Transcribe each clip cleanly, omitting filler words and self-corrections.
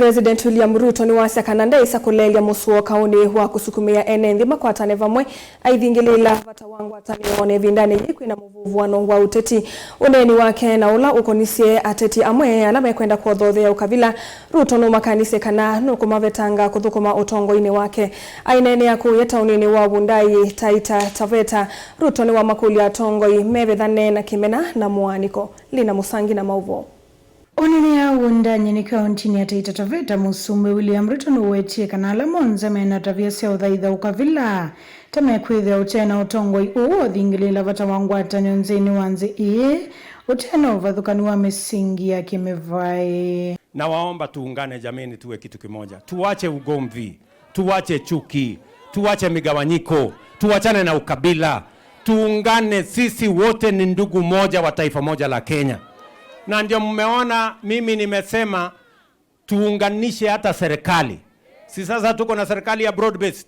President William Ruto niwasya kana ndeisa kulelya musuo kauni wa kusukumia ene nthi makwatane vamwe aithingilila vata wa ngwatanio na ivindani yii kwina muvuvuano wa uteti. Uneni wake na ula ukonisye ateti amwe ala mekwenda kwothothea ukavila. Ruto numakanisye kana nukumavetanga kuthukuma utongoini wake. Ainenea kuya taunini wa Wundanyi, Taita Taveta, Ruto niwamakulya atongoi mevethane na kimena na muaniko. Lina Musangi na mauvo. Onene Wundanyi ni kauntini ya Taita Taveta, Musumbi William Ruto nuwetie kana ala monze mena tavia sya uthaitha ukavila tamekwithia utena utongoi uu uthingilila vata wa ngwatanio nzini wa nzi ii utena uvathukanu wa misingi ya kimivai. Nawaomba tuungane jameni, tuwe kitu kimoja, tuache ugomvi, tuache chuki, tuache migawanyiko, tuachane na ukabila, tuungane. Sisi wote ni ndugu moja wa taifa moja la Kenya, na ndio mmeona mimi nimesema tuunganishe hata serikali. Si sasa tuko na serikali ya broad based.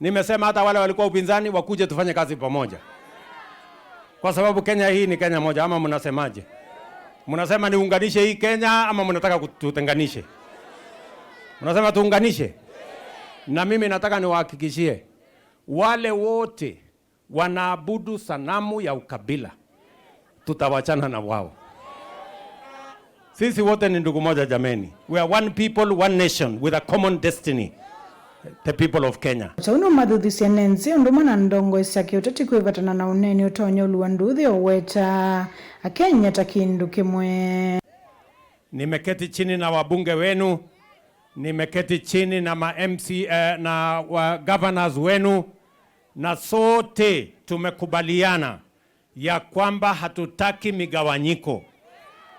Nimesema hata wale walikuwa upinzani wakuje tufanye kazi pamoja, kwa sababu Kenya hii ni Kenya moja. Ama mnasemaje? Mnasema niunganishe hii Kenya ama mnataka tutenganishe? Mnasema tuunganishe? Na mimi nataka niwahakikishie wale wote wanaabudu sanamu ya ukabila, tutawachana na wao. Sisi wote ni ndugu moja jameni. We are one people, one nation with a common destiny. The people of Kenya. Tauno mathuthisya nenzi undumwe na ndongo sya kiuteti kwivatana na uneni utonya ulua nduthi uweta Akenya ta kindu kimwe. Nimeketi chini na wabunge wenu, nimeketi chini na ma MC na wa governors wenu, na sote tumekubaliana ya kwamba hatutaki migawanyiko,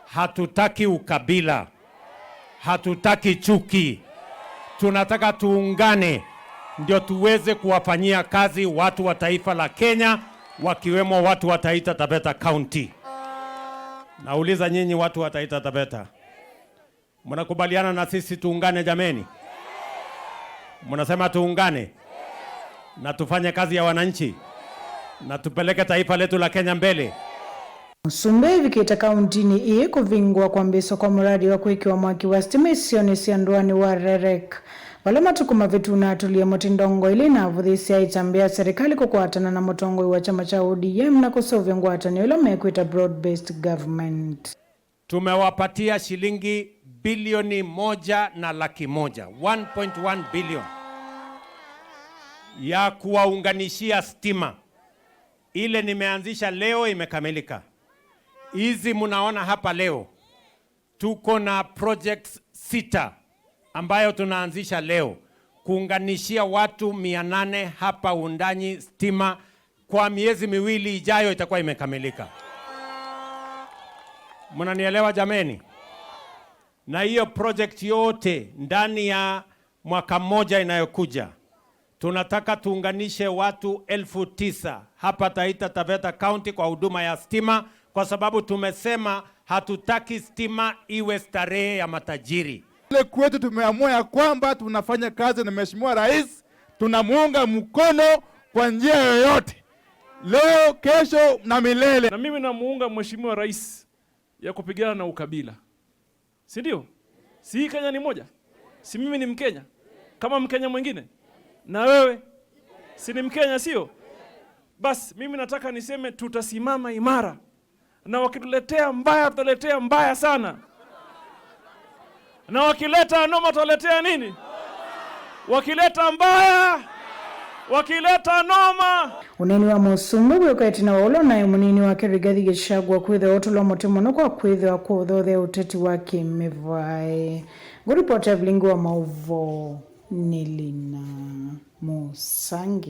hatutaki ukabila, hatutaki chuki. Tunataka tuungane ndio tuweze kuwafanyia kazi watu wa taifa la Kenya, wakiwemo watu wa Taita Taveta County. Nauliza nyinyi watu wa Taita Taveta, mnakubaliana na sisi tuungane jameni? Mnasema tuungane na tufanye kazi ya wananchi na tupeleke taifa letu la Kenya mbele. Musumbi ivikite kauntini ii kuvingwa kwa mbiso kwa muradi wa kwikiwa mwaki wa stima isioni sya nduani wa Rerek vala matuku mavitu natulie mutindongo ili navuthisya itambia serikali kukwatana na mutongoi wa chama cha ODM na kusovya ngwatanio ila mekwita broad based government. Tumewapatia shilingi bilioni 1 na laki 1, 1.1 billion ya kuwaunganishia stima. Ile nimeanzisha leo imekamilika. Hizi mnaona hapa leo tuko na projects sita ambayo tunaanzisha leo kuunganishia watu 800 hapa Wundanyi stima. Kwa miezi 2 ijayo itakuwa imekamilika. Mnanielewa jameni? Na hiyo project yote ndani ya mwaka mmoja inayokuja tunataka tuunganishe watu 9,000 hapa Taita Taveta County kwa huduma ya stima, kwa sababu tumesema hatutaki stima iwe starehe ya matajiri. Ile kwetu tumeamua ya kwamba tunafanya kazi na Mheshimiwa Rais, tunamuunga mkono kwa njia yoyote, leo, kesho na milele. Na mimi namuunga Mheshimiwa Rais ya kupigana na ukabila, si ndio? Si hii Kenya ni moja? Si mimi ni Mkenya kama Mkenya mwingine, na wewe si ni Mkenya, sio? Basi mimi nataka niseme tutasimama imara, na wakituletea mbaya tutaletea mbaya sana, na wakileta noma tutaletea nini? Wakileta mbaya, wakileta noma. Uneni wa musumbi wikatina wa ula naye munini wake Rigathi Gachagua kwithwa utulwa muti muno kwa kwithwa kuthothea uteti wa kimivai. Nguripota vilingi wa mauvo ni Lina Musangi.